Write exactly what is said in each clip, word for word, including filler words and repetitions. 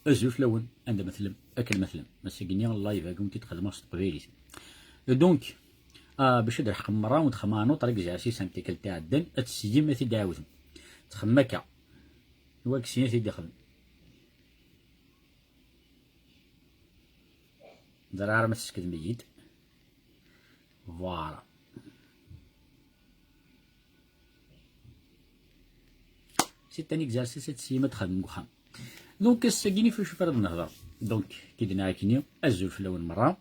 Azul fell-awen, anda ma tellem, akken ma tellem. Ass-agi-nni live-agi ur t-id-xedmeɣ s teqbaylit. Donc, ah, bac ad d-reḥqem merra, ur d-xedmeɣ ara n uṭer exercice am tikkelt iɛeddan, ad tessiyem ad t-id-ɛawdem. Txemmem akka. Wa deg sin ad t-id-ixdem. Ẓriɣ ara ma teskedmem-iyi-d. Voilà. C'est un exercice ad tessiyem ad t-txedmem deg uxxam. Donc, ass-agi-nni f acu ara d-nehder. Donc, ki d-nɛakni, azul fell-awen merra.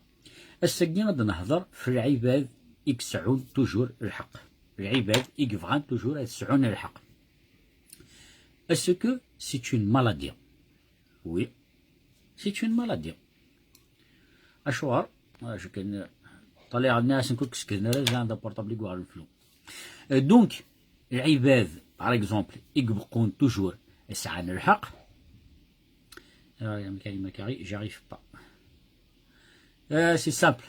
Ass-agi ad d-nehder f lɛibad i yesɛun toujours lḥeqq. Lɛibad i yebɣan toujours ad sɛun lḥeqq. Est-ce que c'est une maladie? Oui, c'est une maladie. Acuɣer? Acu kan, ṭaliɣ nniɣ-asen kul keskedn ara zan da portable i yuɣalen flu. Euh, donc, lɛibad, par exemple, i ibeqqun toujours sɛan lḥeqq. Ah, ya Mikaï, Mikaï, j'arrive pas. Euh, c'est simple.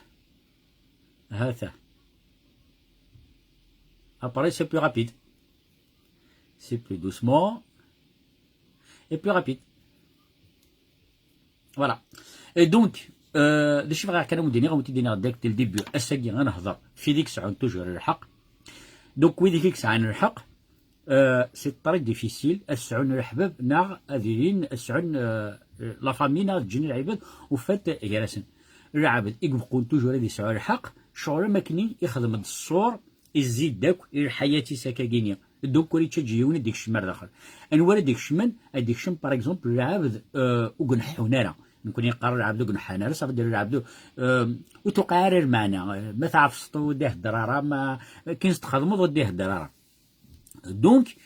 Hata. Après, c'est plus rapide. C'est plus doucement et plus rapide. Voilà. Et donc, euh, d acu bɣiɣ kan ad wen-d-iniɣ, ad wen-t-id-iniɣ direct dès le début, ass-agi ad nehder f wid i yesɛun toujours lḥeqq. Donc, wid i yesɛan lḥeqq, euh, c'est très difficile ad sɛun leḥbab neɣ ad ilin ad sɛun, euh, la famille neɣ ad ǧǧen lɛibad ufat gar-asen. Lɛebd i ibeqqun toujours ad yesɛu lḥeqq, ccɣel am akken i ixdem-d ṣṣur, izzi-d akk i lḥayat-is akka-gini. Donc, ur yettaǧǧa yiwen ad d-ikcem ar daxel. Anwa ara d-ikecmen? Ad d-ikcem, par exemple, lɛebd, euh, ur ineḥḥun ara. Nekkni yeqqar lɛebd ur ineḥḥan ara, ça veut dire lɛebd, euh, ur tuqiɛ ara lmeɛna. Euh, ma tɛefseḍ ur d-ihedder ara, ma, akken txedmeḍ ur d-ihedder ara. Donc,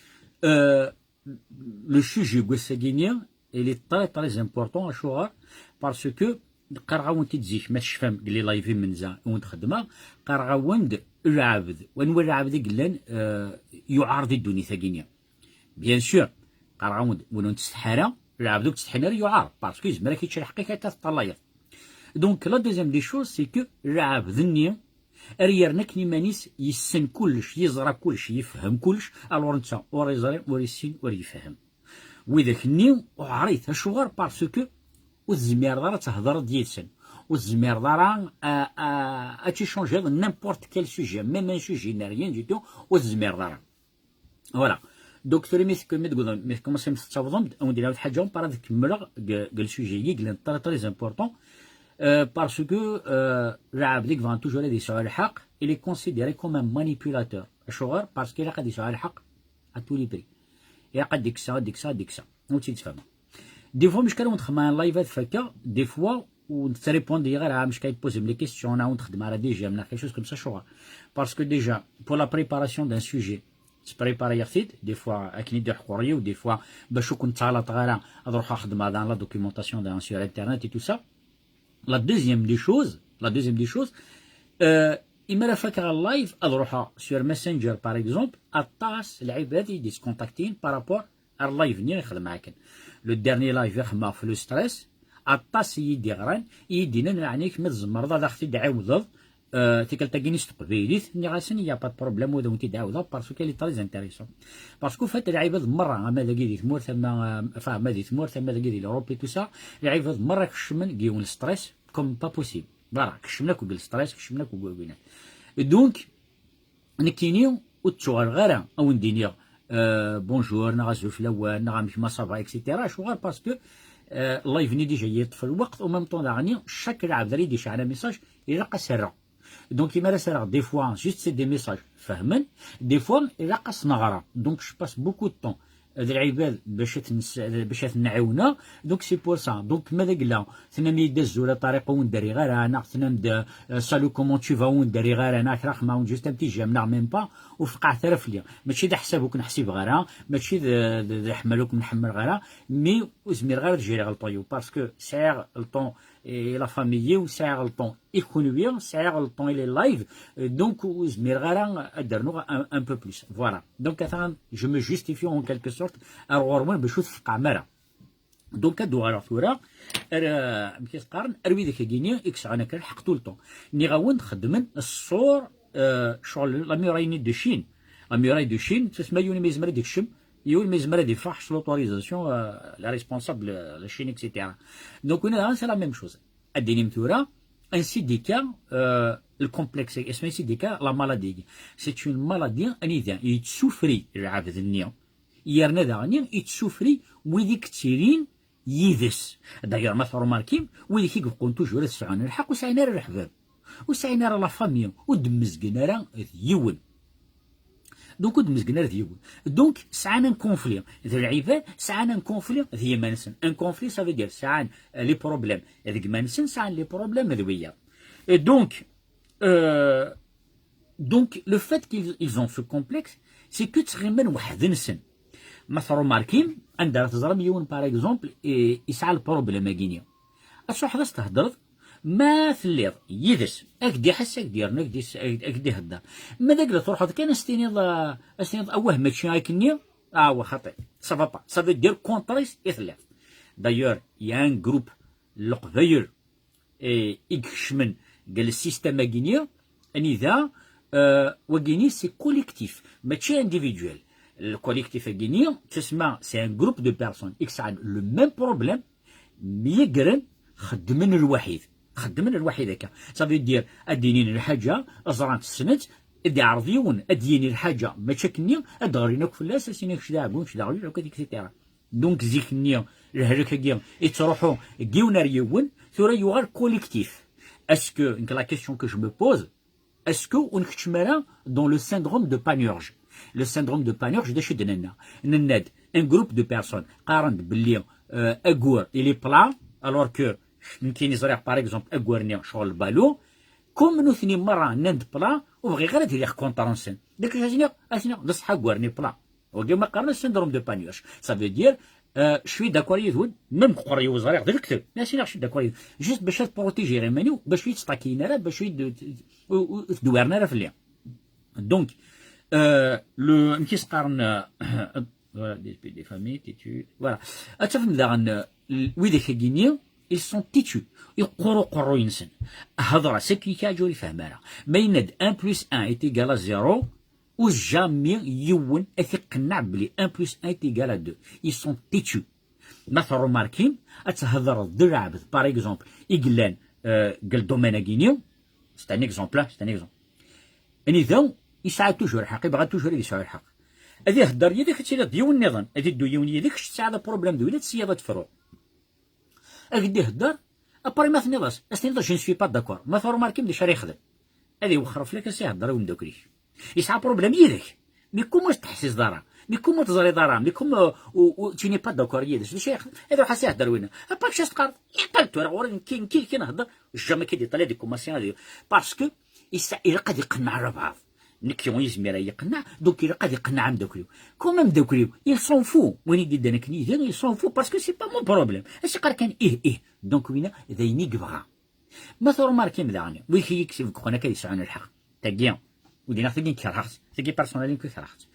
euh, le sujet n wass-agi-nni, il est très, très important, acuɣer? Parce que qqareɣ-awen-t-id zik, ma tecfam, deg les live imenza i wen-d-xedmeɣ, qqareɣ-awen-d lɛebd. Wanwa lɛebd i yellan, euh, yuɛer di ddunit-agi-nni? Bien sûr, qqareɣ-awen-d, win ur nettsetḥi ara, lɛebd ur yettsetḥin ara yuɛer, parce que yezmer ad k-yečč lḥeqq-ik akka teṭṭalayeḍ. Donc, la deuxième des choses, c'est que lɛebd-nni, ar yerna akken iman-is, yessen kullec, yeẓra kullec, yefhem kullec, alors netta ur yeẓri, ur yessin, ur yefhem. Widak-nni uɛrit, acuɣer? Parce que ur tezmireḍ ara ad thedreḍ yid-sen. Ur tezmireḍ ara a, a, ad ticanjiḍ n'importe quel sujet, même un sujet n'a rien du tout, ur tezmireḍ ara. Voilà. Donc, tura mi tk-, mi tgudem, mi tkumasim tettawḍem-d, ad wen-d-iniɣ lḥaǧa, par ad kemmleɣ deg, deg le sujet-agi, yellan très, très important, euh, parce que, euh, lɛebd i yebɣan toujours ad yesɛu lḥeqq, il est considéré comme un manipulateur. Acuɣer? Parce que ilaq ad yesɛu lḥeqq à tous les prix. Ilaq ad d-ikkseɣ, ad d-ikkseɣ, ad d-ikkseɣ. Ur tt-id-tfehmeḍ. Des fois, mi ara wen-d-xedmeɣ un live ad fakkeɣ, des fois, ur d-ttrépondez ara, mi ara yi-d-posem les questions, neɣ ur d-xeddmeɣ ara des j'aime, neɣ quelque chose comme ça, acuɣer? Parce que déjà, pour la préparation d'un sujet, ttprépariɣ-t-id, des fois, akken i d-iḥqur yiw, des fois, bac ur ken-ttalaṭeɣ ara, ad ruḥeɣ xedmeɣ dans la documentation, dans, sur Internet et tout ça. La deuxième des choses, la deuxième des choses, euh, imi ara fakeɣ live, ad ruḥeɣ sur Messenger, par exemple, aṭas lɛibad i d-yeskontaktin par rapport ar live-nni i xedmeɣ akken. Le dernier live i xedmeɣ f le stress, aṭas i yi-d-iɣran, i yi-d-innan, ɛni kemm tzemreḍ ad aɣ-t-id-tɛiwdeḍ, euh, tikkelt-agi-nni s teqbaylit? Nniɣ-asen, il y a pas de problème, ad awen-t-id-ɛawdeɣ, parce que elle est très intéressante. Parce qu'au fait, lɛibad merra, ama dagi di tmurt, ama, euh, enfin, ama di tmurt, ama dagi di l'Europe et tout ça, lɛibad merra kecmen deg yiwen stress, comme pas possible. Voilà, kecmen akk deg stress, kecmen akk deg waginat. Donc, nekkini ur ttuɣaleɣ ara, ad wen-d-iniɣ, euh, bonjour, neɣ azul fell-awen, neɣ amek ma ça va, et cetera. Acuɣer? Parce que, euh, live-nni déjà yeṭṭef lweqt, en même temps daɣen, chaque lɛebd ara yi-d-iceɛlen message, ilaq ad s-rreɣ. Donc, imi ara s-rreɣ, des fois, juste c'est des messages fehmen, des fois, ilaq ad s-neɣra. Donc, je passe beaucoup de temps d lɛibad bac ad ten-, bac ad ten-nɛiwneɣ. Donc, c'est pour ça. Donc, ma d agla, tennam-iyi-d azul a Ṭariq, ur wen-d-rriɣ ara, neɣ tennam-d, euh, salut, comment tu vas, ur wen-d-rriɣ ara, neɣ kra, xedmeɣ-awen juste un petit j'aime, neɣ même pas, ur feqqɛet ara fell-i. Mačči d aḥsab ur ken-ḥsibeɣ ara, mačči d, d, d leḥmala ur ken-ḥemmleɣ ara, mais ur zmireɣ ara ad jériɣ le temps-iw, parce que sɛiɣ le temps i la famille-iw, sɛiɣ le temps i kunwi, sɛiɣ le temps i les lives, euh, donc ur zmireɣ ara ad d-rnuɣ un, un peu plus. Voilà. Donc, atan, je me justifie en quelque sorte ar ɣur-wen bac ur tfeqqɛem ara. Donc, ad d-uɣaleɣ tura ar, euh, amek i s-qqaren, ar widak-agi-nni i yesɛan akka lḥeqq tout le temps. Nniɣ-awen-d xeddmen ṣṣur, euh, ccɣel la muraille de Chine. La muraille de Chine, tusma yiwen ma yezmer ad d-ikcem, Yiwen ma yezmer ad yeffeɣ ḥec l'autorisation, euh, la responsable, euh, la chaîne, et cetera. Donc, winna daɣen, c'est la même chose. Ad d-tinim tura, un C D K, euh, le complexe, isem-is C D K, la maladie. C'est une maladie, anida, yettsufri lɛebd-nni, yerna daɣen yettsufri wid i yettilin yid-s. D'ailleurs, ma tṛumarkim, wid i ibeqqun toujours ad sɛun lḥeqq, ur sɛin ara leḥbab, ur sɛin ara la famille, ur d-mmezgen ara d yiwen. Donc, ur d-mmezgen ara d yiwen. Donc, sɛan un conflit d lɛibad, sɛan un conflit d yiman-nsen. Un conflit, ça veut dire, sɛan, euh, les problèmes d gma-nsen, sɛan les problèmes d wiyaḍ. Et donc, euh, donc, le fait qu'ils ils ont ce complexe, c'est que ttɣiman weḥd-nsen. Ma tṛumarkim, anda ara teẓram yiwen, par exemple, i, yesɛa le problème-agi-nni. Ad truḥeḍ ad s-thedreḍ, ma telliḍ yid-s, ad k-d-iḥess, ad k-d-yernu, ad k-d-is-, ad k-d-ihedder. Ma d agla truḥeḍ kan, ad s-tiniḍ, ah, ad s-tiniḍ, awah, mačči akkenni, ah, wa xaṭi, ça va pas. Ça veut dire contraire i telliḍ. D'ailleurs, il y a un groupe, Leqbayel, eh, i ikecmen deg le système-agi-nni, anida, euh, wagini, c'est collectif, mačči individuel. Le collectif-agi-nni, tusma, c'est un groupe de personnes i yesɛan le même problème, myegren, xeddmen lwaḥid. Xeddmen lwaḥid akka. Ça veut dire, ad d-inin lḥaǧa, ẓran-tt, ssnen-tt, ad d-iɛreḍ yiwen, ad d-yini lḥaǧa, mačči akkenni, ad d-ɣrin akk fell-as, ad s-inin kečč d aɛeggun, kečč d aɣyul, akk, et cetera. Donc, zik-nni, lehlak-agi, yettruḥu deg yiwen ar yiwen, tura yuɣal collectif. Est-ce que, nekk, la question que je me pose, est-ce que ur nkeččem ara dans le syndrome de Panurge? Le syndrome de Panurge, d acu i d-nenna? Nenna-d, un groupe de personnes, qqaren-d belli, euh, aggur, il est plat, alors que, nekkini ẓriɣ, par exemple, aggur-nni, ccɣel le ballon, comme nutni merra nnan-d plat, ur bɣiɣ ara ad iliɣ contre-nsen. Donc, ad as-iniɣ, ad as-iniɣ, d ṣṣeḥ, aggur-nni plat. Wagi ma qqaren syndrome de Panurge. Ça veut dire, euh, je suis d'accord yid-wen, même qerri ur ẓriɣ d lekdeb. Mais sinon, je suis d'accord yid-wen. Juste bac ad protéger iman-iw, bac ur yi-ttṭakiyen ara, bac ur yi-d-, ur, ur, ur tedwaren ara fell-i. Donc, euh, le, amek i s-qqaren, euh, voilà, des, des familles, têtu, voilà. Ad tafem daɣen, euh, widak-agi-nni, ils sont têtus. Yeqqur uqerruy-nsen. Hedra, c'est qui, qui a ur ifehhem ara. Ma yenna-d un plus un est égal à zéro, ur jamais yiwen ad t-iqenneɛ belli un plus un est égal à deux. Ils sont têtus. Ma tṛumarkim, ad thedreḍ d lɛebd, par exemple, i yellan, euh, deg le domaine-agi-nni, c'est un exemple, hein, c'est un exemple. Anida yesɛa toujours lḥeqq, yebɣa toujours ad yesɛu lḥeqq. Ad ihedder yid-k, ad tiliḍ d yiwen nniḍen, ad iddu yiwen yid-k, kečč tesɛiḍ problème d win, ad tesyiḍ ad tefruḍ. Ad k-d-ihedder, après ma tenniḍ-as, ad s-tiniḍ, je ne suis pas d'accord. Ma tṛumarkim d acu ara yexdem? Ad iwexxer fell-ak, ad s-ihedder i umeddakel-ik. Yesɛa problème yid-k. Mais comment ur teḥsiseḍ ara? Mais comment ur teẓriḍ ara? Mais comment, euh, ur, ur, tu n'es pas d'accord yid-s? D acu ara yexdem? Ad iruḥ ad s-ihedder winna. Après kečč ad s-teqqareḍ, yeṭṭal tura ɣur-i, nekki, nekki, nekki nehedder. Jamais kid yeṭṭal ad ikkumansi ad y-, parce que yesɛa, ilaq ad iqenneɛ albaɛḍ. Nekk ur yezmir ad yi-iqenneɛ, donc ilaq ad iqenneɛ ameddakel-iw. Comme ameddakel-iw, il s'en fout. Win i d-iddan akken yid-i, il s'en fout, parce que c'est pas mon problème. Ad s-iqqar kan ih, ih. Donc winna d ayen i yebɣa. Ma tṛumarkim daɣen, wid i yi-ibeqqun akka ad yesɛun lḥeqq. Tagi, ur d-iniɣ tagi kerheɣ-tt, tagi personnellement kerheɣ-tt.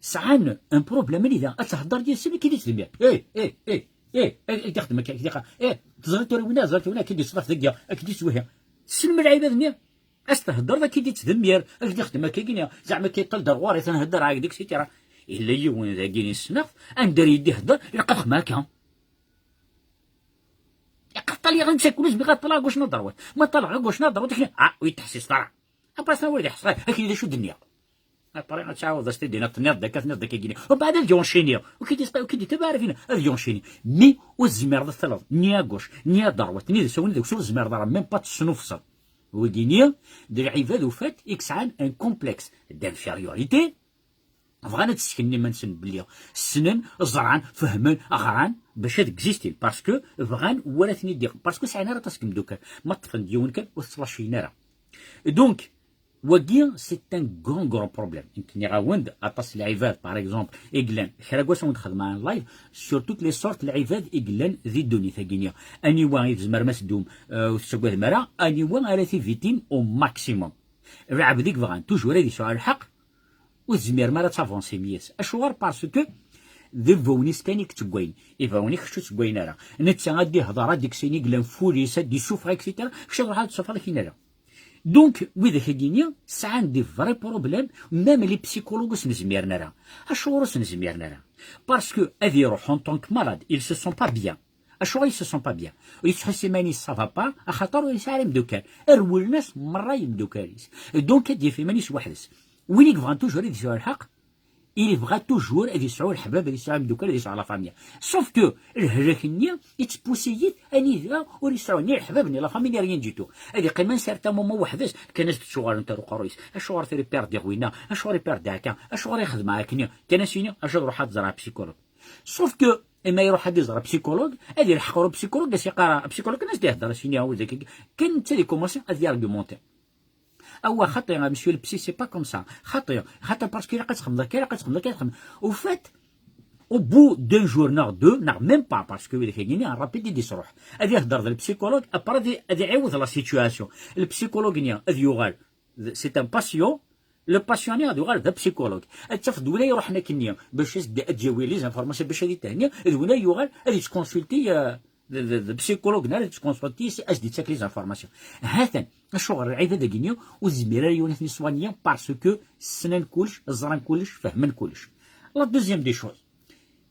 Sɛan un problème anida ad thedder yid-sen, ad k-id-ittdemmir. Eh, eh, eh, eh, ad k-d-ixdem akka, ad k-d-iqqar, eh, teẓriḍ tura winna, teẓriḍ winna, ad k-id-iṣḍaf dagi, ad k-d-ittwehhi. Tessnem lɛibad-nni? Ad s-thedreḍ, ad k-id-ittdemmir, ad k-d-ixdem akka gini, zeɛma akka yeṭṭal-d ar ɣur-i, ad nhedder ɛagd, et cetera. Yella yiwen dagi i ssneɣ-t, anda ara yi-d-ihedder, ilaq ad xedmeɣ akka. Ilaq ad ṭṭaliɣ netta kul, ur zmireɣ ad ṭṭaleɣ à gauche neɣ à droite. Ma ṭṭaleɣ à gauche neɣ à droite, ah, ur yi-d-teḥsiseḍ ara. Après, ur yi-d-teḥsiseḍ ara, ad k-id-acu d-nniɣ. Après, ad tɛawdeḍ ad s-t-id-tiniḍ, tenniḍ-d akka, tenniḍ-d akka gini. Umbeɛd ad yunchini. Ur k-id-, ur k-id-itab ara fina, ad yunchini. Mi ur tezmireḍ ad t-taliḍ, ni à gauche, ni à droite, ni d asawen, ni d asawen, ur tezmireḍ ara, même pas tesnufseḍ. Wigini, d lɛibad ufat i yesɛan un complexe d'infériorité, bɣan ad sseknen iman-nsen belli ssnen, ẓran, fehmen, ɣran, bac ad existin, parce que bɣan wara ten-id-iɣ-, parce que sɛin ara aṭas n imeddukal, ma ṭṭfen-d yiwen kan, ur t-ttlaciyen ara. Donc, wagi, c'est un grand, grand problème. Nekk nniɣ-awen-d, aṭas n lɛibad, par exemple, i yellan, kra n wass ad wen-d-xedmeɣ un live sur toutes les sortes n lɛibad i yellan di ddunit-agi-nni. Aniwa i tzemrem ad s-ddum, euh, ur tettagadem ara, aniwa ara t-ivitin au maximum. Lɛebd i yebɣan toujours ad yesɛu lḥeqq, ur tezmirem ara ad tavansem yis. Acuɣer? Parce que d ibawen-is kan i yettewwayen. Ibawen-ik kečč ur ttewwayen ara. Netta ad d-ihder, ad d-ikkes ayen i yellan ful-is, ad d-issufeɣ, et cetera. Kečč ad truḥeḍ ad tessufɣeḍ akken ara. Donc, widak-agi-nni sɛan des vrais problèmes, même les psychologues ur sen-zmiren ara. Acuɣer ur sen-zmiren ara? Parce que ad iruḥ en tant que malade, il se sent pas bien. Acuɣer il se sent pas bien? Ur yettḥussu iman-is ça va pas, axaṭer ur yesɛi ara imeddukal. Rewlen-as merra yimdukal-is. Donc ad yaf iman-is weḥd-s. Win i yebɣan toujours ad yesɛu lḥeqq, il yebɣa toujours ad yesɛu leḥbab, ad yesɛu imeddukal, ad yesɛu la famille. Sauf que lehlak-nni yettpusi-it anida ur yesɛu ni leḥbab ni la famille ni rien du tout. Ad yeqqim un certain moment weḥd-s, kan as-d-ttuɣalent ar uqerruy-is. Acuɣer tura i perdiɣ winna? Acuɣer i perdiɣ akka? Acuɣer i xedmeɣ akken? Kan as-yini, acu ad ruḥ ad ẓreɣ psychologue. Sauf que imi iruḥ ad iẓer psychologue, ad ilḥeq ɣer psychologue, ad s-iqqar psychologue, ad as-d-ihder, ad s-yini awal dagi. Kan netta ad ikumansi ad yargumenti. Awa xaṭi, monsieur le psy, c'est pas comme ça. Xaṭi, xaṭi, parce que ilaq ad txedmeḍ akka, ilaq ad txedmeḍ akka, ilaq ad txedmeḍ. Au fait, au bout d'un jour, neɣ deux, neɣ même pas, parce que widak-agi-nni rapide i d-isruḥ. Ad ihder d le psychologue, après ad i-, ad iɛiwed la situation. Le psychologue-nni ad yuɣal, c'est un patient, le patient-nni ad yuɣal d psychologue. Ad tafeḍ d win ay iruḥen akkenni, bac ad d-, ad d-yawi les informations, bac ad ithenni, d win ay yuɣal ad yettconsulti, euh, d, d, d psychologue, neɣ ad yettconsulti, ad s-d-yettak les informations. Hatan, acuɣer lɛibad-agi-nni ur tezmir ara yiwen ad ten-iswani, parce que ssnen kullec, ẓran kullec, fehmen kullec. La deuxième des choses,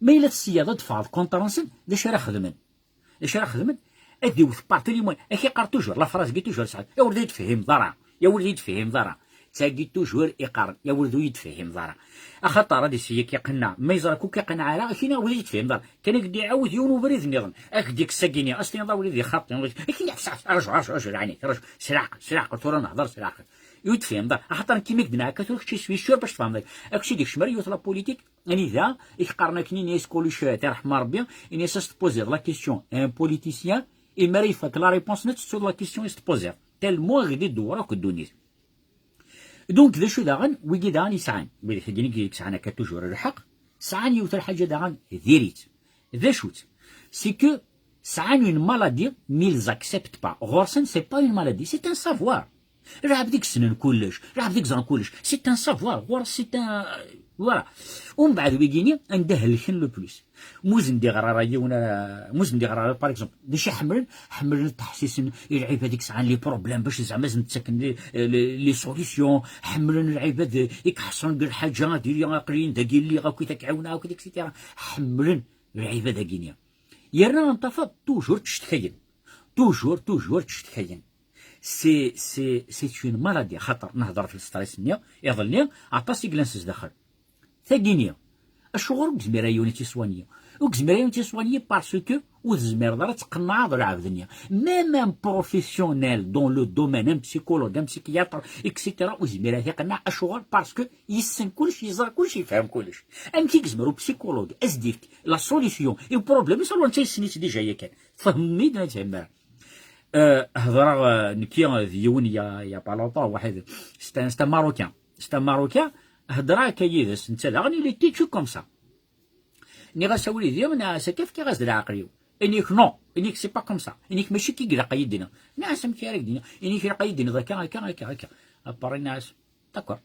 ma yella tessiyaḍ ad d-teffɣeḍ contre-nsen, d acu ara xedmen? D acu ara xedmen? Ad iwet par tout le monde. Ak iqqar toujours, la phrase-agi toujours sɛiɣ. Ya ur d-iyi-tefhimeḍ ara. Ya ur d-iyi-tefhimeḍ ara. D tagi toujours iqqaren, ya ur d-iyi-tefhimeḍ ara. Axaṭer ad iseyyak iqenna. Ma yeẓra-k ur k-iqenneɛ ara, ak-ini ur d-iyi-tefhimeḍ ara. Kan ak-d-iɛawed yiwen ubrid nniḍen. Ak-d-ikkes agini. Ad s-tiniḍ a wlidi xaṭi. Ak-ini ḥbes, ḥbes, rju, rju, rju, lɛani. Rju, s leɛqel, s leɛqel, tura nehḍer s leɛqel. Ur d-tefhimeḍ ara. Axaṭer nekk imi k-d-nɛakka tura kečč iswi sûr bac tfehmeḍ. Ak-tt-id-ikcem ara yiwet la politique. Anida i k-qqaren akken, ini-as Coluche, tirḥem Rebbi, ini-as ad s-tpoziḍ la question à un politicien, imi ara ifak la réponse-nni ad tettuḍ la question i s-tpoziḍ. Tellement i ɣ-d-idewwer akk ddunit. Donc, d acu daɣen, wigi daɣen yesɛan, wid i k-id-yini yesɛan akka toujours lḥeqq, sɛan yiwet lḥaǧa daɣen diri-tt. D acu-tt? C'est que sɛan une maladie, mais ils acceptent pas. Ɣur-sen, c'est pas une maladie, c'est un savoir. Lɛebd i yessnen kullec, lɛebd i yeẓran kullec. C'est un savoir, ɣur-s c'est un, voilà. Umbeɛd wigini, anda helken le plus? Muzen d-iɣer ara yiwen ara, muzen d-iɣer ara, par exemple. D acu ḥemmlen? Ḥemmlen ad ḥessisen i lɛibad i yesɛan les problèmes, bac zeɛma ad sen-ttaken les, les, les solutions. Ḥemmlen lɛibad i iḥeṣren deg lḥaǧa, diri aql-in dagi lliɣ, akkit ad k-ɛiwneɣ, akkit, et cetera. Ḥemmlen lɛibad-agi-nni. Yerna ad nṭafeḍ, toujours ttcetkayen. Toujours, toujours ttcetkayen. C'est, c'est, c'est une maladie. Xaṭer nehder ɣef le stress-nni iḍelli, aṭas i yellan s zdaxel. Tagi-nni, acuɣer ur yezmir ara yiwen ad tt-iswani? Ur yezmir ara yiwen ad tt-iswani parce que ur tezmireḍ ara ad tqenɛeḍ lɛebd-nni. Même un professionnel dans le domaine, un psychologue, un psychiatre, et cetera, ur yezmir ara ad t-iqenneɛ. Acuɣer? Parce que yessen kullec, yeẓra kullec, yefhem kullec. Amek i yezmer u psychologue ad s-d-yefk la solution i problème-is, alors netta yessen-itt déjà yakan? Tfehmem-iyi-d neɣ ur tfehmem ara? Euh, hedreɣ, euh, nekki, euh, d yiwen il y a, il y a pas longtemps, waḥed, c'est un, c'est un Marocain. C'est un Marocain, hedreɣ akka yid-s, netta daɣen il est têtu comme ça. Nniɣ-as a wlidi, nniɣ-as akka, fkiɣ-as-d leɛqel-iw. Ini-k non, ini-k c'est pas comme ça, ini-k mačči akka i ilaq ad yi-d-tiniḍ. Nniɣ-as amek ara k-d-iniɣ, ini-k ilaq ad yi-d-tiniḍ akka, akka, akka, akka. Après nniɣ-as, d'accord.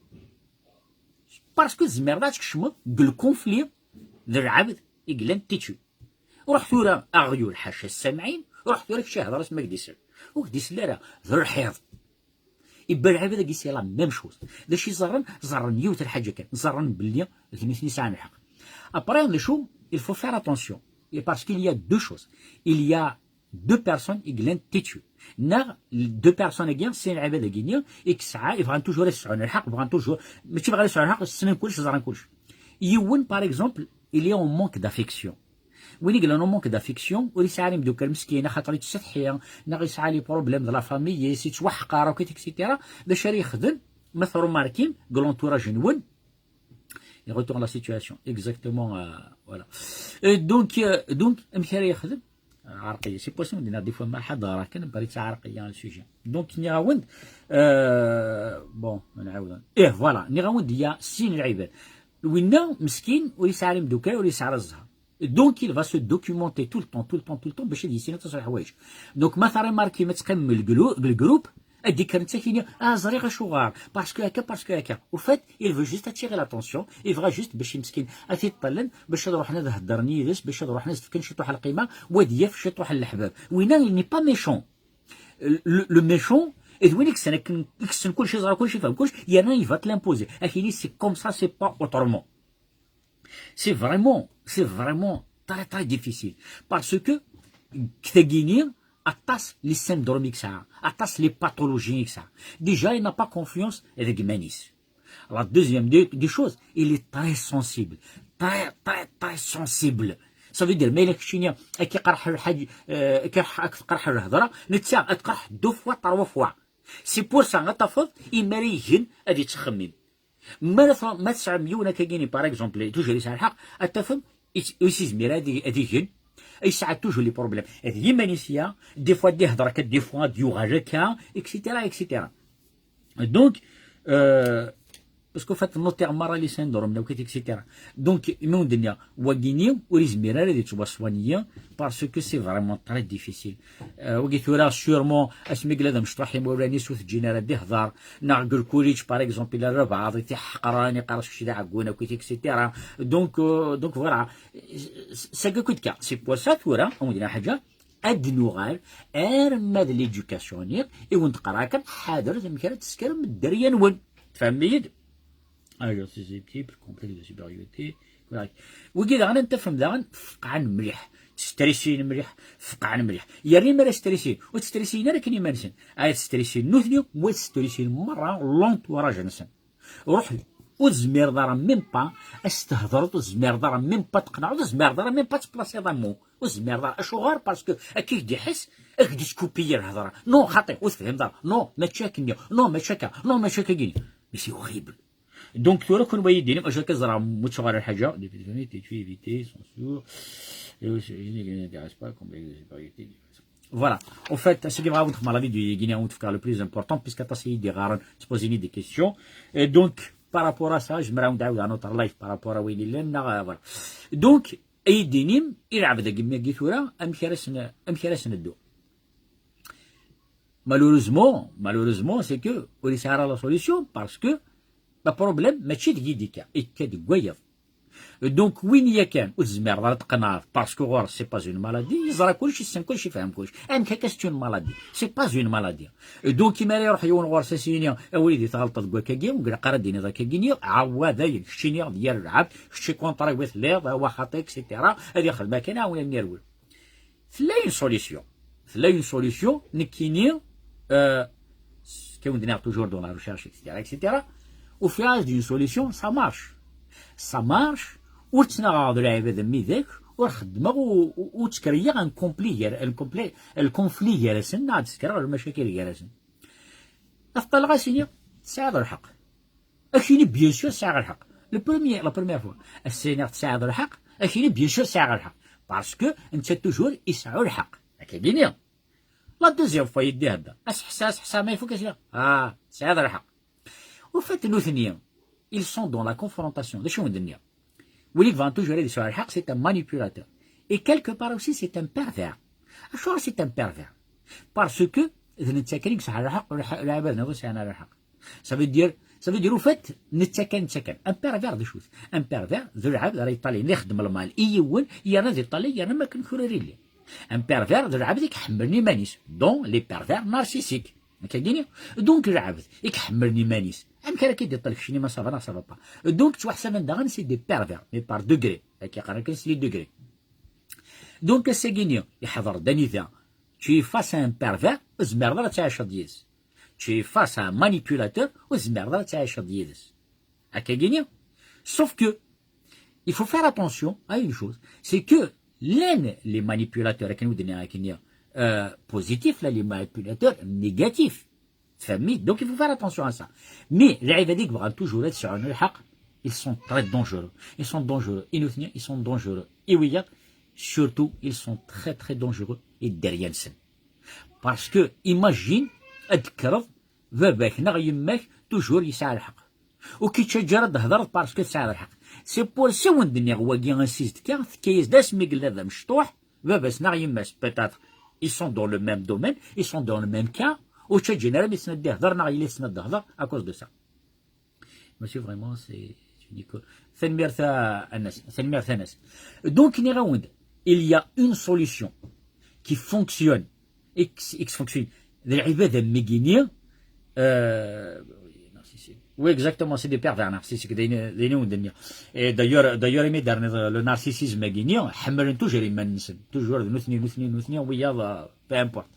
Parce que tzemreḍ ad tkecmeḍ deg le conflit d lɛebd i yellan têtu. Ruḥ tura aɣyul ḥaca ssamɛin, ruḥ tura kečč hder-as ma k-d-isell. Ur k-d-isell ara, d lḥiḍ. Ibba lɛibad-agi c'est la même chose. D acu i ẓerren? Ẓerren yiwet lḥaǧa kan, ẓerren belli d nitni sɛan lḥeqq. Après, d acu? Il faut faire attention. Et parce qu'il y a deux choses. Il y a deux personnes i yellan têtu. Neɣ deux personnes-agi, sin lɛibad-agi-nni, i yesɛa, i bɣan toujours ad sɛun lḥeqq, bɣan toujours, mačči bɣan ad sɛun lḥeqq, ssnen kullec, ẓran kullec. Yiwen, par exemple, il est en manque d'affection. Win i yellan en manque d'affection, ur yesɛi ara imeddukal meskin, axaṭer yettsetḥi, neɣ yesɛa les problèmes de la famille, yettwaḥqar akk, et cetera. D acu ara yexdem? Ma tṛumarkim, deg l'entourage-nwen, il retourne la situation. Exactement, euh, voilà. Euh, donc, euh, donc, amek ara yexdem? Ɛerqi, c'est possible, des fois, ma ḥedd ara kan, bari ttɛerqi, le sujet. Donc, nniɣ-awen-d, euh, bon, nɛawed. Eh, voilà, nniɣ-awen-d, il y a sin lɛibad. Winna, meskin, ur yesɛi ara imeddukal, ur yesɛi ara zzher. Donc, il va se documenter tout le temps, tout le temps, tout le temps, bac ad yissin aṭas n leḥwayeǧ. Donc, ma tṛumarkim ad teqqimem deg le groupe, ad d-ikkren d takini, ah, ẓriɣ acuɣer, parce que akka, parce que akka. Au fait, il veut juste attirer l'attention, yebɣa juste bac imeskin ad t-iṭṭallen, bac ad ruḥen ad heddren yid-s, bac ad ruḥen ad s-d-fken ciṭuḥ n lqima, u ad yaf ciṭuḥ n leḥbab. Winna, il n'est pas méchant. Le, le méchant, d win i yessen akken, i yessen kullec, yeẓra kullec, yefhem kullec, yerna il va te l'imposer. Ad k-yini, c'est comme ça, c'est pas autrement. C'est vraiment, c'est vraiment très, très difficile. Parce que, deg tagini, aṭas les syndromes i yesɛa, aṭas les pathologies i yesɛa. Déjà, il n'a pas confiance deg iman-is. La deuxième des, des choses, il est très sensible. Très, très, très sensible. Ça veut dire, ma yella keččini, ad k-iqerḥ lḥaǧ, euh, ad k-iqerḥ, ad k-tqerḥ lhedra, netta ad tqerḥ deux fois, trois fois. C'est pour ça, ad tafeḍ, imi ara igen, ad yettxemmim. Ma ara tfa-, ma tesɛam yiwen akkagini, par exemple, toujours yesɛa lḥeqq, ad tafem, is-, ur s-izmir ad i-, ad igen, yesɛa toujours les problèmes. D yiman-is ya, des fois ad d-ihder akka, des fois ad d-yuɣal akka, et cetera, et cetera. Donc, euh, parce qu'en fait, notamment les syndromes, donc, et cetera. Donc, imi wen-d-nniɣ, wagini, ur izmir ara ad yettwaṣwani, parce que c'est vraiment très difficile. Euh, wagi tura, sûrement, asmi yella d amecṭuḥ imawlan-is ur t-ǧǧin ara ad d-ihder, neɣ deg lkuliǧ, par exemple, yella rrbeɛḍ i t-iḥeqren, iqqar-as kečč d aɛeggun akkit, et cetera. Donc, euh, donc voilà. C'est que coup de cœur. C'est pour ça, tura, on dit la haja, ad nuɣal, arma d l'éducation-nni, i wen-d-qqareɣ kan, ḥadret amek ara teskrem dderya-nwen. Tfehmem-iyi-d? Alors, c'est des petits complexe de supériorité. Voilà. Wigi daɣen, ad tafem daɣen, feqɛen mliḥ. Ttestresin mliḥ, feqɛen mliḥ. Yerna mi ara strisin, ur ttestresin ara kan iman-nsen. Ay ttestresin nutni, wa ttestresin merra l'entourage-nsen. Ruḥ, ur tezmireḍ ara même pas ad s-tehḍreḍ, ur tezmireḍ ara même pas ad teqneɛeḍ, ur tezmireḍ ara même pas ad tplaṣiḍ ammu. Ur tezmireḍ ara. Acuɣer? Parce que akka i k-d-iḥess, ad k-d-iskupi yir lhedra. Non, xaṭi, ur tefhimeḍ ara. Non, mačči akken-nni. Non, mačči akka. Non, mačči akka-gini. Mais c'est horrible. Donc, tura kunwi ad yi-d-tinim, acu akka ẓra, mucceɣ ara lḥaǧa, éviter, censure, et aussi, je n'intéresse pas, complexe de supériorité. Voilà. En fait, ce qui va vous faire la vidéo, il y a le plus important, puisque t'as essayé de rare, se poser des questions. Et donc, par rapport à ça, je me rends à un autre live par rapport à Winnie Lena, euh, voilà. Donc, ad yi-d-tinim, ilɛeb dagi, mi agi tura, amek ara sen-, amek ara sen-neddu. Malheureusement, malheureusement, c'est que ur yesɛi ara la solution, parce que le problème, mačči deg yidi kan, yekka deg wayeḍ. Donc, win yakan ur tezmireḍ ara teqneɛeḍ, parce que ɣur-s c'est pas une maladie, yeẓra kullec, yessen kullec, yefhem kullec. Amek akka c'est une maladie? C'est pas une maladie. Donc, imi ara iruḥ yiwen ɣur-s ad s-yini, a wlidi tɣelṭeḍ deg wakkagi, ur ilaq ara d-tiniḍ akkagi-nni, ɛawad ayen, keččini d yir lɛebd, kečči contre-i wi telliḍ, wa xaṭi, et cetera. Ad ixdem akken, awen ad yerwel. Tella une solution. Tella une solution, nekkini, euh, s-, كي ون دينيغ toujours dans la recherche, et cetera, et cetera. Ufiɣ-as-d une solution, ça marche. Ça marche, ur ttnaɣeɣ d lɛibad am widak, ur xeddmeɣ, u-, u-, ur ttkriyeɣ un conflit gar, un conflit, le conflit gar-asen, neɣ ad d-ssekreɣ lemcakil gar-asen. Ad ṭṭaleɣ ad s-iniɣ, tesɛiḍ lḥeqq. Akini, bien sûr, sɛiɣ lḥeqq. Le premier, la première fois. As-iniɣ tesɛiḍ lḥeqq. Akini, bien sûr, sɛiɣ lḥeqq. Parce que netta toujours yesɛa lḥeqq. Akka d-iniɣ. La deuxième fois, yeddi hedda. Aseḥsa, aseḥsa, ma ifuk as-iniɣ, ah, tesɛiḍ lḥeqq. Au fait, nutni, ils sont dans la confrontation. D acu i wen-d-nniɣ? Win i yebɣan toujours ad yesɛu lḥeqq, c'est un manipulateur. Et quelque part aussi, c'est un pervers. Acuɣer c'est un pervers? Parce que d netta kan i yesɛa lḥeqq, lḥ-, lɛibad-nniḍen ur sɛin ara lḥeqq. Ça veut dire, ça veut dire, au fait, netta kan, netta kan. Un pervers d acu-t? Un pervers, d lɛebd ara yeṭṭalayen, ixeddem lmal i yiwen, yerna ad iṭṭalay, yerna am wakken kra ur yelli. Un pervers, d lɛebd i iḥemmlen iman-is. Donc, les pervers narcissiques. Akka d-iniɣ. Donc, lɛebd i iḥemmlen iman-is, amek ara k-id-iṭṭal keččini ma ça va neɣ ça va pas? Donc, ttwaḥsaben daɣen c'est des pervers, mais par degré. Akka qqaren kan c'est les degrés. Donc, ass-agi-nni, iḥḍer-d anida, tu es face à un pervers, ur tezmireḍ ara ad tɛiceḍ yid-s. Tu es face à un manipulateur, ur tezmireḍ ara ad tɛiceḍ yid-s. Akka-gini. Sauf que, il faut faire attention à une chose, c'est que llan les manipulateurs, akken ur d-nniɣ akken, euh, positifs, llan les manipulateurs négatifs. Tfehmem? Donc il faut faire attention à ça. Mais lɛibad i yebɣan toujours ad sɛun lḥeqq, ils sont très dangereux. Ils sont dangereux. I nutni, ils sont dangereux. I wiyaḍ, surtout, ils sont très, très dangereux i dderya-nsen. Parce que, imagine, ad d-tekkreḍ, baba-k neɣ yemma-k toujours yesɛa lḥeqq. Ur k-yettaǧǧa ara ad d-thedreḍ parce que tesɛiḍ lḥeqq. C'est pour ça i wen-d-nniɣ wagi, ansi d-tekka, tekka-yas-d asmi yella d amecṭuḥ, baba-s neɣ yemma-s, peut-être, ils sont dans le même domaine, ils sont dans le même cas, ur ttaǧǧan ara mmi-tsen ad d-ihder neɣ yelli-tsen ad d-tehder à cause de ça. Monsieur, vraiment, c'est une icône. Tanemmirt a Anas, tanemmirt a Anas. Donc, nniɣ-awen-d, il y a une solution qui fonctionne, x, x fonctionne. D lɛibad am wigini, euh, non, si, si. Oui, exactement, c'est des pervers narcissiques, d ayen d ayen i wen-d-nniɣ. Et d'ailleurs, d'ailleurs, imi d-terniḍ le narcissisme-agi-nni, ḥemmlen toujours iman-nsen, toujours d nutni, nutni, nutni, wiyaḍ, euh, peu importe.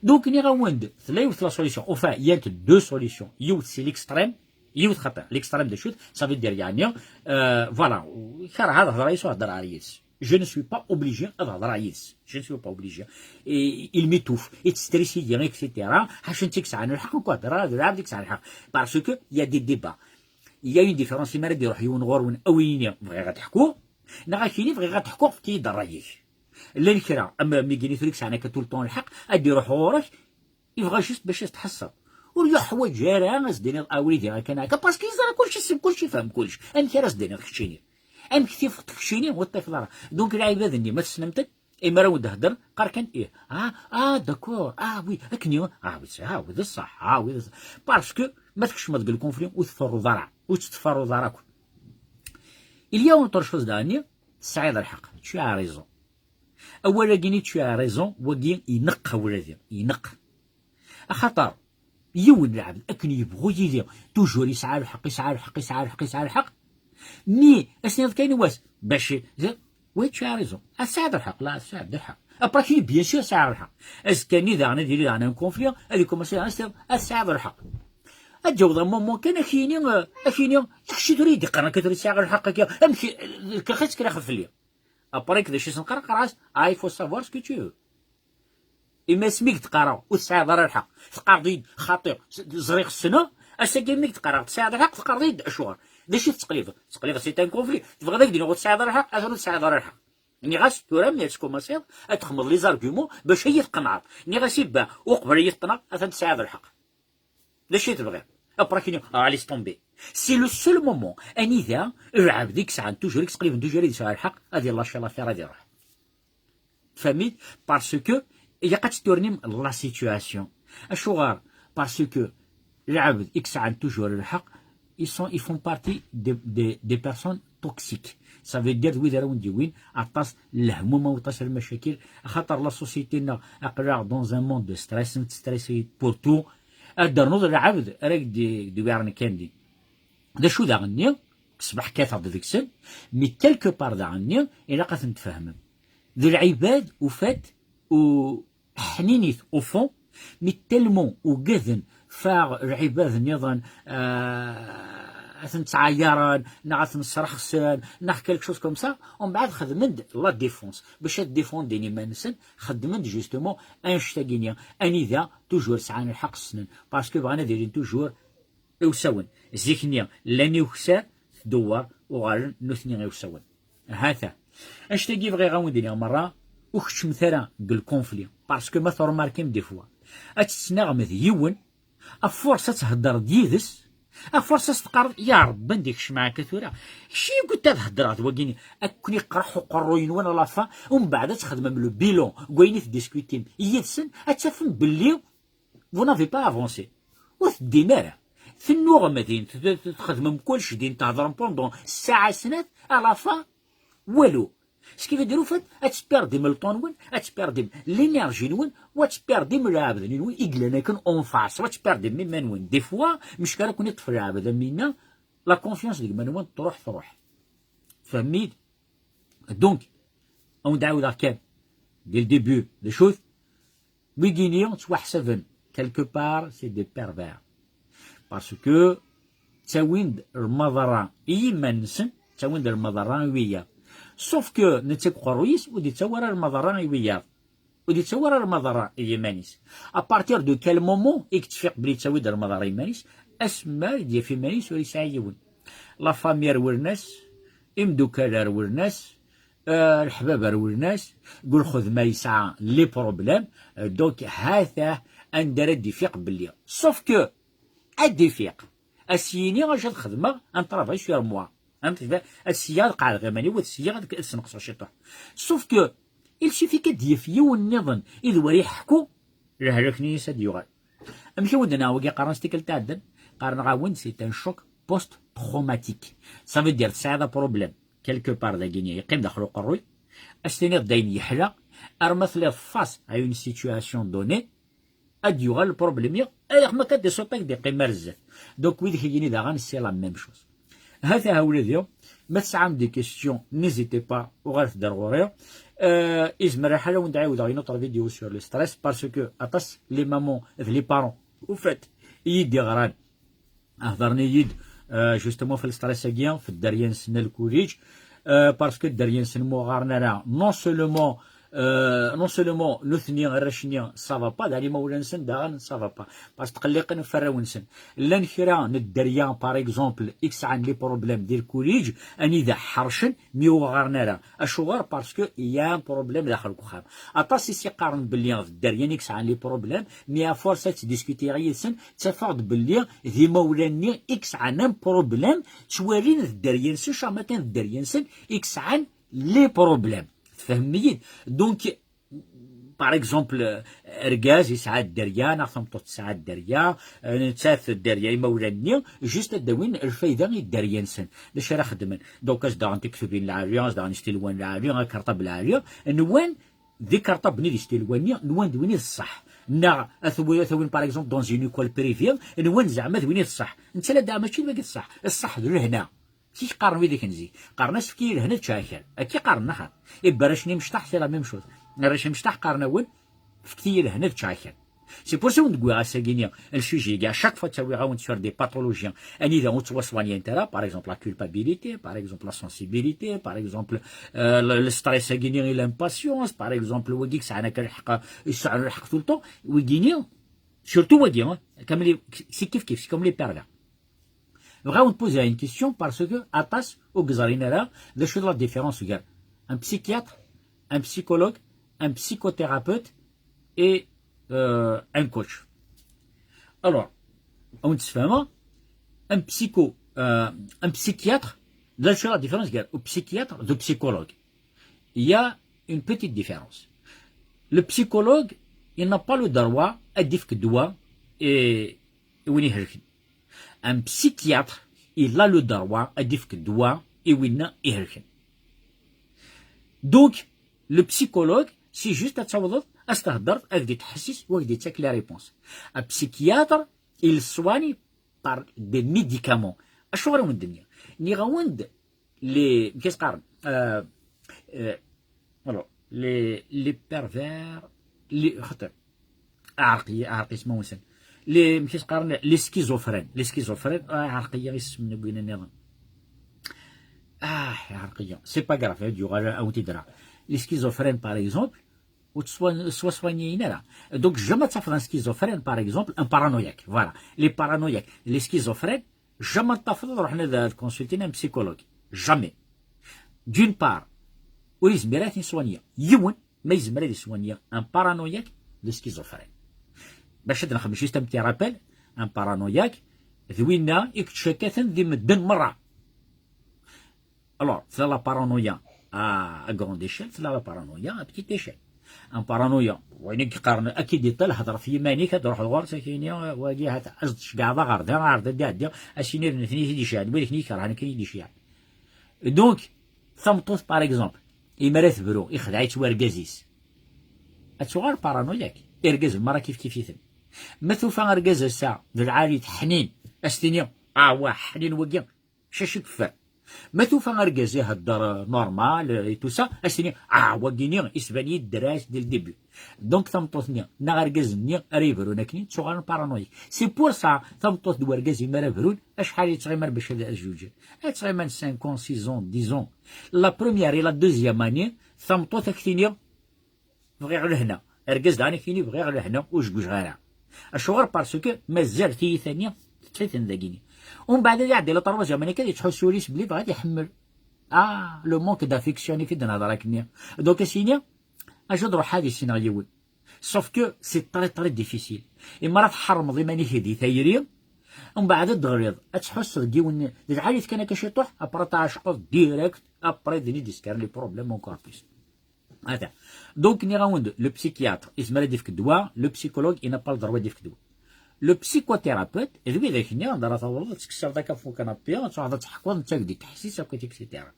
Donc, nniɣ-awen-d, tella yiwet la solution. Enfin, il y a deux solutions. Yiwet, c'est l'extrême, yiwet xaṭi. L'extrême d acu-t, ça veut dire, yeɛni, euh, voilà, kerheɣ ad hedreɣ yis-s, ad hedreɣ yid-s. Je ne suis pas obligé ad hedreɣ yid-s. Je ne suis pas obligé. Et il m'étouffe, yettstress-iyi, et cetera. Ḥaca netta i yesɛan lḥeqq, nekk ur hedreɣ ara d lɛebd i yesɛan lḥeqq. Parce que il y a des débats. Il y a une différence, imi ara d-iruḥ yiwen ɣur-wen, a wen-yini bɣiɣ ad ḥkuɣ, neɣ ad k-yini bɣiɣ ad ḥkuɣ, efk-iyi-d ṛṛay-ik. Llan kra, am mi gini tura i yesɛan akka tout le temps lḥeqq, ad d-iruḥ ɣur-k, yebɣa juste bac ad s-tḥesseḍ. Ur yuḥwaǧ ara ad s-d-tiniḍ a wlidi akka neɣ akka, parce que yeẓra kullec, yessen kullec, yefhem kullec. Amek ara s-d-tiniḍ keččini? Amek tifeḍ keččini ur tifeḍ ara? Donc lɛibad-nni ma tessnem-ten, imi ara wen-d-heddren, qqar kan ih. Ah, ah, d'accord, ah oui, akken i, ah oui, c'est, ah oui, d ṣṣeḥ, ah oui, d ṣṣeḥ. Parce que ma tkecmeḍ deg le conflit ur tferruḍ ara, ur tettferruḍ ara akk. Il y a autre chose daɣenni, tesɛiḍ lḥeqq, tu as raison. Awal-agi-nni, tu as raison, wagi ineqq awal-agi, ineqq. Axaṭer yiwen lɛebd akken yebɣu yili, toujours yesɛa lḥeqq, yesɛa lḥeqq, yesɛa lḥeqq, yesɛa lḥeqq. Mi as-tiniḍ kan i wass, bac, oui, tu as raison, tesɛiḍ lḥeqq, la, tesɛiḍ lḥeqq. Après, kini, bien sûr, sɛiɣ lḥeqq. Azekka-nni daɣen ad yili daɣen un conflit, ad ikumensi daɣen ad s-tiniḍ, tesɛiḍ lḥeqq. Ad d-yaweḍ un moment kan, ad k-yini, euh, ad k-yini, kečč tura i d-iqqaren akka tura sɛiɣ lḥeqq akka, amek, lkerx-is kra fell-i. Après, d acu i s-neqqar, qqar-as, ah, il faut savoir ce que tu veux. Imi asmi i k-d-qqareɣ ur tesɛiḍ ara lḥeqq, teqqareḍ-iyi-d xaṭi, s-, ẓriɣ ssneɣ, ass-agi imi i k-d-qqareɣ tesɛiḍ lḥeqq, teqqareḍ-iyi-d acuɣer? D acu i tettqellibeḍ? Tettqellibeḍ c'est un conflit, tebɣiḍ ad k-d-iniɣ ur tesɛiḍ ara lḥeqq, atan ur tesɛiḍ ara lḥeqq. Nniɣ-as tura mi ad tkumaṣiḍ ad txedmeḍ les arguments bac ad iyi-tqenɛeḍ. Nniɣ-as i Ben, uqbel ad iyi-tqenɛeḍ atan tesɛiḍ lḥeqq. D acu i tebɣiḍ? Après kini, ah, laisse tomber. C'est le seul moment anida lɛebd i yesɛan toujours, i yettqelliben toujours, i yesɛa lḥeqq, ad ilâché l'affaire, ad iruḥ. Tfehmit? Parce que ilaq ad tettwarnim la situation. Acuɣer? Parce que lɛebd i yesɛan toujours lḥeqq, ils sont, ils font partie des, des, des personnes toxiques. Ça veut dire wid ara wen-d-yewwin aṭas n lehmuma u aṭas n lmacakil, axaṭer la société-nneɣ aql-aɣ dans un monde de stress, nettstressé pour tout. Ad d-ternuḍ lɛebd ara k-d-, d-iwiɛren kan din. D acu daɣenni? Ṣbeḥ kkateɣ-d deg-sen, mais quelque part daɣenni ilaq ad ten-tfehmem. D lɛibad, au fait, u ḥninit, au fond, mais tellement ugaden faɣ lɛibad nniḍen, euh, ad ten-ttɛayaren, neɣ ad ten-srexsen, neɣ quelque chose comme ça, umbeɛd xedmen-d la défense. Bac ad défendin iman-nsen, xedmen-d justement annect-agi-nni, anida toujours sɛan lḥeqq ssnen, parce que bɣan ad ilin toujours iwsawen. Zik-nni llan iweksan, tdewwer, uɣalen nutni iwsawen. Hata. Annect-agi bɣiɣ ad wen-d-iniɣ merra, ur keččmet ara deg le conflit. Parce que ma tṛumarkim des fois, ad tettnaɣem d yiwen, à force ad theddreḍ yid-s, à force ad s-teqqareḍ, ya Ṛebbi, anda i kecmeɣ akka tura? Kečč i gutta ad heddreɣ d wagini, akken iqerḥ uqerruy-nwen à la fin, umbeɛd ad txedmem le bilan n wayen i tediskutim yid-sen, ad tafem belli vous n'avez pas avancé. Ur teddim ara. Tennuɣem din, t-, t-, txedmem kullec din, theddrem pendant ssaɛa snat, à la fin, walu. Ce qui veut dire, au fait, ad tperdim le temps-nwen, ad tperdim l'énergie-nwen, u ad tperdim lɛebd-nwen i yellan akken en face, u ad tperdim iman-nwen. Des fois, mec ara ken-iṭṭef lɛebd am winna, la confiance deg iman-nwen truḥ, truḥ. Tfehmit? Donc, ad wen-d-ɛawdeɣ kan, dès le début, d acu-t? Wigini ttwaḥsaben quelque part c'est des pervers. Parce que ttawin-d lmaḍerra i yiman-nsen, ttawin-d lmaḍerra i wiyaḍ. Sauf que netta deg uqerruy-is ur d-ittawi ara lmaḍerra i wiyaḍ. Ur d-ittawi ara lmaḍerra i yiman-is. À partir de quel moment i yettfiq belli yettawi-d lmaḍerra i yiman-is? Asmi ara d-yaf iman-is ur yesɛi yiwen. La famille rewlen-as, imdukkal rewlen-as, euh, leḥbab rewlen-as, deg lxedma yesɛa les problèmes, euh, donc hata anda ara d-ifiq belli. Sauf que ad d-ifiq, ad s-yini acu ad xedmeɣ, un travail sur moi. Ad s-yini ad qeɛdeɣ iman-iw, ad s-yini ad, ad sneqseɣ ciṭuḥ. Sauf que il suffit kan ad d-yaf yiwen nniḍen i d war iḥekku, lehlak-nni-is ad d-yuɣal. Amek i wen-d-nniɣ wagi qqaren-as tikkelt iɛeddan? Qqaren-aɣ-awen c'est un choc post-traumatique. Ça veut dire tesɛiḍ problème quelque part dagini yeqqim daxel uqerruy, ad s-tiniḍ d ayen yeḥla, arma tliḍ face à une situation donnée, ad d-yuɣal le problème-i Ayeɣ ma akka d-isuṭ-ik d-iqqim ar zdat. Donc wid k-yini daɣen c'est la même chose. Hata ha ula d ma tesɛam des questions, n'hésitez pas, uɣalet-d ar ɣur-i. Euh, izmer lḥal ad wen-d-ɛiwdeɣ une autre vidéo sur le stress, parce que aṭas les mamans d les parents, au fait, i yi-d-iɣran, hedren-iyi-d, euh, justement, ɣef le stress-agi, ɣef dderya-nsen n lkuliǧ, euh, parce que dderya-nsen ma ur ɣaren ara, non seulement euh, non seulement nutni arrac-nni ça va pas, d imawlan-nsen daɣen ça va pas, parce que tqelliqen ɣef warraw-nsen. Llan kra n dderya, par exemple, i yesɛan les problèmes di lkuliǧ, anida ḥercen mi ur ɣaren ara. Acuɣer? Parce que il y a un problème daxel n uxxam. Aṭas i s-iqqaren belli d dderya-nni i yesɛan les problèmes, mais à force ad ttdiskutiɣ yid-sen, ttafeɣ-d belli d imawlan-nni i yesɛan un problème, ttwalin d dderya-nsen, chamatan d dderya-nsen i yesɛan les problèmes. Tfehmem-iyi-d? Donc, par exemple, argaz yesɛa dderya neɣ tameṭṭut tesɛa dderya, eh, nettat dderya imawlan-nni, juste ad d-awin lfayda i dderya-nsen. D acu ara xedmen? Donc, ad s-d-aɣen tiktubin lɛali, ad s-d-aɣen istilwan lɛali, akarṭab lɛali, nwan d ikarṭaben i d istilwan-nni, nwan d win i d ṣṣeḥ. Neɣ ad twi-, ad tawin, par exemple, dans une école privée, nwan zeɛma d win i d ṣṣeḥ. Netta la dɛa mačči d wagi d ṣṣeḥ. Ṣṣeḥ d lehna. Kif qqaren widak n zik? Qqaren-as, "Efk-iyi lehna ad ččeɣ akal." Akka i qqaren, neɣ? Ibarracen imecṭaḥ, c'est la même chose. Arrac imecṭaḥ qqaren-awen, "Fket-iyi lehna ad ččeɣ akal." C'est pour ça wen-d-wwiɣ ass-agi-ni, le sujet-agi, à chaque fois ttawiɣ-awen sur des pathologies, anida ur ttwaṣwanyant ara, par exemple la culpabilité, par exemple la sensibilité, par exemple, euh, le, le stress-agi-ni et l'impatience, par exemple, wagi yesɛan akka lḥeqq, yesɛan lḥeqq tout le temps, wigi-ni, surtout wagi, hein, comme les, c'est kif kif, c'est comme les pervers. Bɣiɣ ad wen-poser une question parce que aṭas ur yeẓrin ara d acu d la différence gar un psychiatre, un psychologue, un psychothérapeute et, euh, un coach. Alors, ad wen-d-sfehmeɣ, un psycho, euh, un psychiatre, d acu la différence gar un psychiatre et un psychologue? Il y a une petite différence. Le psychologue, il n'a pas le droit ad d-yefk ddwa i, i win ihelken. Un psychiatre, il a le droit ad d-yefk ddwa i winna ihelken. Donc, le psychologue, c'est juste ad tawḍeḍ, ad s-thedreḍ, ad k-d-ittḥessis, u ad k-d-ittak les réponses. Un psychiatre, il soigne par des médicaments. Acuɣer i wen-d-nniɣ? Nniɣ-awen-d les, qu'est-ce qqaren? Euh, euh, alors, les, les pervers, les, xaṭer, aɛreq-iyi, aɛreq ismawen-nsen. Les, qu'est-ce qqaren? Les schizophrènes. Les schizophrènes, ah, aɛreq-iyi isem n win nniḍen. Ah, aɛreq-iyi. C'est pas grave, ad yuɣal, ad wen-t-id-rreɣ. Les schizophrènes, par exemple, ur ttwa-, ttwaswanyayen ara. Donc, jamais ad tafeḍ un schizophrène, par exemple, un paranoïaque. Voilà. Les paranoïaques, les schizophrènes, jamais ad tafeḍ ad ruḥen ad, ad consultin un psychologue. Jamais. D'une part, ur yezmir ad t-yeswanya yiwen, ma yezmer ad yeswanya un paranoïaque d schizophrène. Bac ad nexdem juste un petit rappel, un paranoïaque d winna i yettcakaten di medden merra. Alors, tella la paranoïa à, à grande échelle, tella la paranoïa à petite échelle. Un paranoïa, wayen i yeqqaren, ad k-id-iṭṭal, hder ɣef yiman-ik, ad d-truḥeḍ ɣur-s, ad k-yini, wagi, hata, ad tceggɛeḍ aɣerda, aɣerda ad d-iɛeddi, ad s-yini d nutni i t-id-iceɛɛen, wid i ten-ikerhen akken i yi-d-iceɛɛen. Donc, tameṭṭut, par exemple, imi ara tebru, ixdeɛ-itt wergaz-is, ad tuɣal paranoïaque. Irgazen merra kif kif-iten. Ma tufa argaz ass-a d lɛali, teḥnin, ad s-tini, ah, wa, ḥnin wagi, cac i yeffer. Ma tufa argaz ihedder, euh, normal, euh, et tout ça, ad s-tini, ah, wagini, isban-iyi-d dderɛ-is dès le début. Donc, tameṭṭut-nni, neɣ argaz-nni, ara yebrun akken, ttuɣalen paranoïaque. C'est pour ça, tameṭṭut d wergaz, imi ara brun, acḥal yettɣiman bac ad, ad zewǧen? Ad ttɣiman cinq ans, six ans, dix ans. La première et la deuxième année, tameṭṭut ad k-tini, bɣiɣ lehna. Argaz daɣen ad k-yini, bɣiɣ lehna, ur jgujeɣ ara. Acuɣer? Parce que mazal tiyita-nni tekkat-iten dagini. Umbeɛd ad iɛeddi la troisième année kan, yettḥussu ul-is belli bɣa ad iḥemmel. Ah, le manque d'affection, i fi d-nehder akkenni. Donc, ad s-yini, acu ad ruḥeɣ ad issineɣ yiwen. Sauf que c'est très, très difficile. Imi ara tḥermeḍ iman-ik di tayri, umbeɛd ad d-teɣliḍ, ad tḥusseḍ deg yiwen, d lɛali-t kan akka ciṭuḥ, après tɛecqeḍ direct, après d-nni d-iskaren les problèmes encore plus. Attends. Donc, nniɣ-awen-d, le psychiatre, yezmer ad d-yefk ddwa, le psychologue, il n'a pas le droit ad d-yefk ddwa. Le psychothérapeute, d widak-nni, anda ara tawḍeḍ, ad tekkseḍ akka ɣef ukanapé, ad truḥeḍ ad tḥekkuḍ, netta ad k-d-ittḥessis akk, et cetera.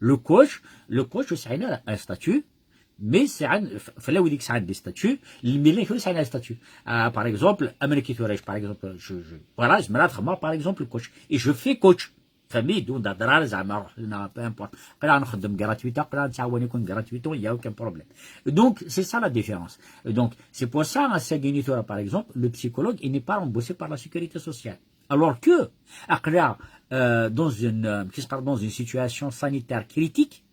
Le coach, le coach, ur sɛin ara un statut, Mais c'est un, fallait dire que c'est un des statuts, le milieu c'est un statut. Euh, par exemple, Amérique Tourage, par exemple, je, je, voilà, je me la par exemple coach. Et je fais coach. Famille, donc, d'adrar, zama, peu importe. Quand on fait gratuit, quand on fait gratuit, il n'y a aucun problème. Donc, c'est ça la différence. Donc, c'est pour ça, à Saguenay, par exemple, le psychologue, il n'est pas remboursé par la sécurité sociale. Alors que, aql-aɣ, euh, dans une, euh, qu'est-ce que dans une situation sanitaire critique,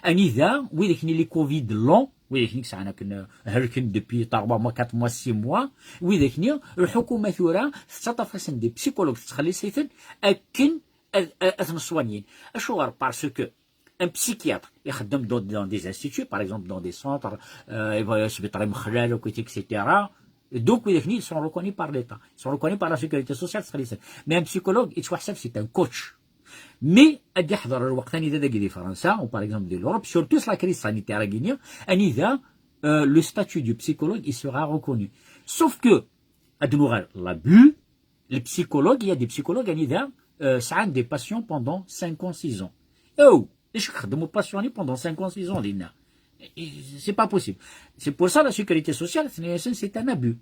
anida, widak-nni les covid longs, widak-nni sɛan akken, euh, helken depuis trois mois, quatre mois, six mois, widak-nni, lḥukuma tura, tettaṭṭaf-asen des psychologues, tettxelliṣ-iten, akken ad, ad, ad ten-soignin. Acuɣer? Parce que un psychiatre ixeddem dans, dans des instituts, par exemple dans des centres, euh, et voilà, sbiṭar imexlal, et cetera. Donc, widak-nni, ils sont reconnus par l'État. Ils sont reconnus par la sécurité sociale, tettxelliṣ-iten. Mais un psychologue, yettwaḥsab, c'est un coach. Mais, ad d-iḥḍer lweqt anida dagi di Fransa, ou par exemple di l'Europe, surtout s la crise sanitaire anida, euh, le statut du psychologue, il sera reconnu. Sauf que, ad nuɣal, l'abus, les psychologues, il y a des psychologues anida, euh, sɛan des patients pendant cinq ans, six ans. Oh, d acu ixeddem upasyan-nni pendant cinq ans, six ans dinna? C'est pas possible. C'est pour ça la sécurité sociale, c'est un abus.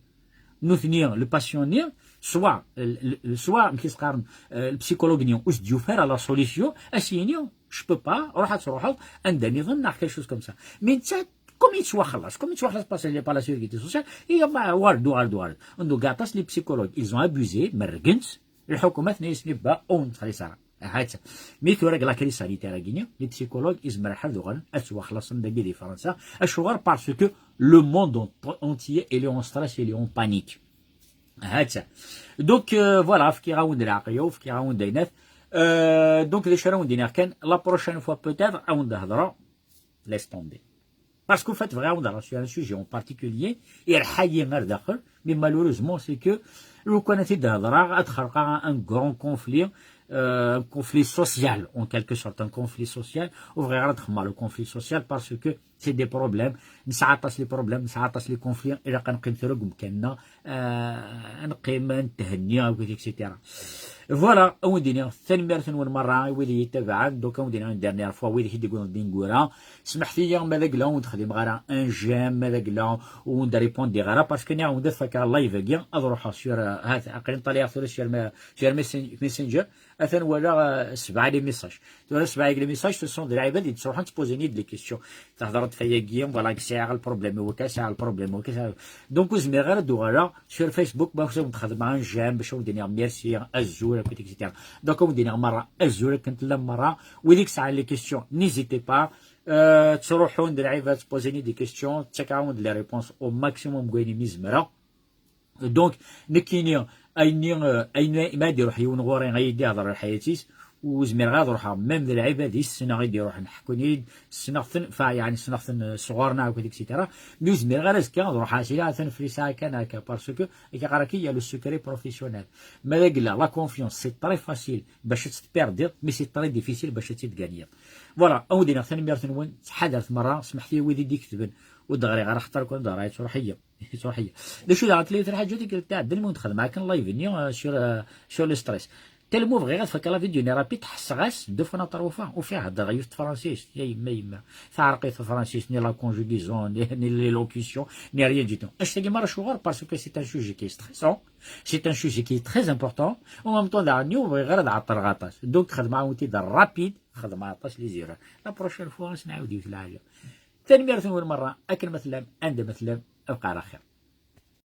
Nutni, le patient-nni, soit, euh, le, le, soit, qu'est-ce que, euh, le psychologue-nni, ur s-d-yufi ara la solution, a s-yini, je peux pas, ruḥ ad truḥeḍ anda niḍen, neɣ quelque chose comme ça. Mais netta, comme yettwaxelleṣ, comme yettwaxelleṣ par, par la sécurité sociale, il y a, bah, uɣal-d, uɣal-d, uɣal-d. Donc, aṭas les psychologues, ils ont abusé, merrgen-t, lḥukuma tenna-yasen, bah, ur nettxelliṣ ara. Ahat. Mi tura deg la crise sanitaire-agi-nni, les psychologues izmer ḥal ad uɣalen ad ttwaxlaṣen dagi di Fransa. Acuɣer? Parce que le monde en-, entier, il est en stress, il est en panique. Ahat. Donc, euh, voilà, fkiɣ-awen-d lɛeqliya-w, fkiɣ-awen-d ayen at. Euh, donc, d acu ara wen-d-iniɣ kan, la prochaine fois peut-être, ad wen-d-hedreɣ, laisse tomber. Parce qu'en fait, vraiment, dans, sur un sujet en particulier, irḥa-yi ar daxel, mais malheureusement, c'est que lukan ad t-id-hedreɣ, ad xerqeɣ un grand conflit, euh, un conflit social, en quelque sorte, un conflit social, ur bɣiɣ ara ad xedmeɣ le conflit social parce que c'est des problèmes, nesɛa aṭas les problèmes, nesɛa aṭas les conflits, ilaq ad neqqim tura deg umkan-nneɣ, euh, ad neqqim, ad nethenni, et cetera. Voilà, ad wen-d-iniɣ tanemmirt-nwen merra i wid i yi-itabaɛen, donc ad wen-d-iniɣ une dernière fois, wid i k-id-iwwḍen d ineggura, smeḥt-iyi ma d agla ur d-xdimeɣ ara un j'aime, ma d agla ur d-répondiɣ ara, parce que nniɣ-awen-d ad fakeɣ live-agi, ad ruḥeɣ sur, euh, hat, aql-i ṭṭalayeɣ tura sur, sur Messen-, Messenger, atan walaɣ, euh, sebɛa les messages. Tura sebɛa les messages, ce sont des lɛibad i d-ttruḥun, ttpozin-iyi-d les questions. Tehḍeṛ-d ɣef wayagi, voilà, sɛiɣ le problème, waka, sɛiɣ le problème, waka, sɛiɣ. Donc, ur zmireɣ ara ad uɣaleɣ sur Facebook, bac ad wen-xedmeɣ un j'aime, bac ad wen-d-iniɣ merci, azul, akked, et cetera. Donc, ad wen-d-iniɣ merra azul, akken tellam merra. Wid i yesɛan les questions, n'hésitez pas. Euh, ttruḥun-d lɛibad, ttpozin-iyi-d des questions, ttakeɣ-awen-d les réponses au maximum deg wayen imi zemreɣ. Donc, nekkini, ayenni, euh, ayenni, ma ad iruḥ yiwen ɣur-i, ad yi-d-ihḍeṛ ɣef lḥayat-is, ur zmireɣ ara ad ruḥeɣ, même d lɛibad-is, ssneɣ i d-iruḥen, ḥekkun-iyi-d, ssneɣ-ten, fa-, yeɛni, ssneɣ-ten, euh, sɣur-neɣ, akked, et cetera. Mais ur zmireɣ ara azekka ad ruḥeɣ, sila atan fell-i saɛa kan akka, parce que, akka ɣer-k, il y a le secret professionnel. Ma d agla, la confiance, c'est très facile bac ad tt-tperdiḍ, mais c'est très difficile bac ad tt-id-ganiḍ. Voilà, ad wen-d-iniɣ tanemmirt-nwen, ttḥadaret merra, smeḥt-iyi wid i d-iketben, ur d-ɣriɣ ara, xaṭer kan d-ɣriɣ, yettruḥ-iyi. Yettruḥ-iyi. D acu daɣen, tella yiwet n lḥaǧa i k-d-tɛeddan mi wen-xedmeɣ akken live-nni, euh, sur, euh, sur le stress. Tellement bɣiɣ ad fakeɣ la vidéo-nni rapide, ḥesseɣ-as deux fois neɣ trois fois, ufiɣ heddreɣ yiwet tefransist, ya yemma, yemma. Teɛreq-iyi tefransist, ni la conjugaison, ni, ni l'élocution, ni rien du tout. Acu-agi merra acuɣer? Parce que c'est un sujet qui est stressant, c'est un sujet qui est très important, en même temps, daɣen, ur bɣiɣ ara ad ɛeṭṭleɣ aṭas. Donc, xedmeɣ-awen-t-id rapide, xedmeɣ aṭas les erreurs. La prochaine fois, ad s-nɛawed yiwet lɛali. Tanemmirt-nwen merra, akken ma tellam, anda ma tellam, abqaw ɛla xir.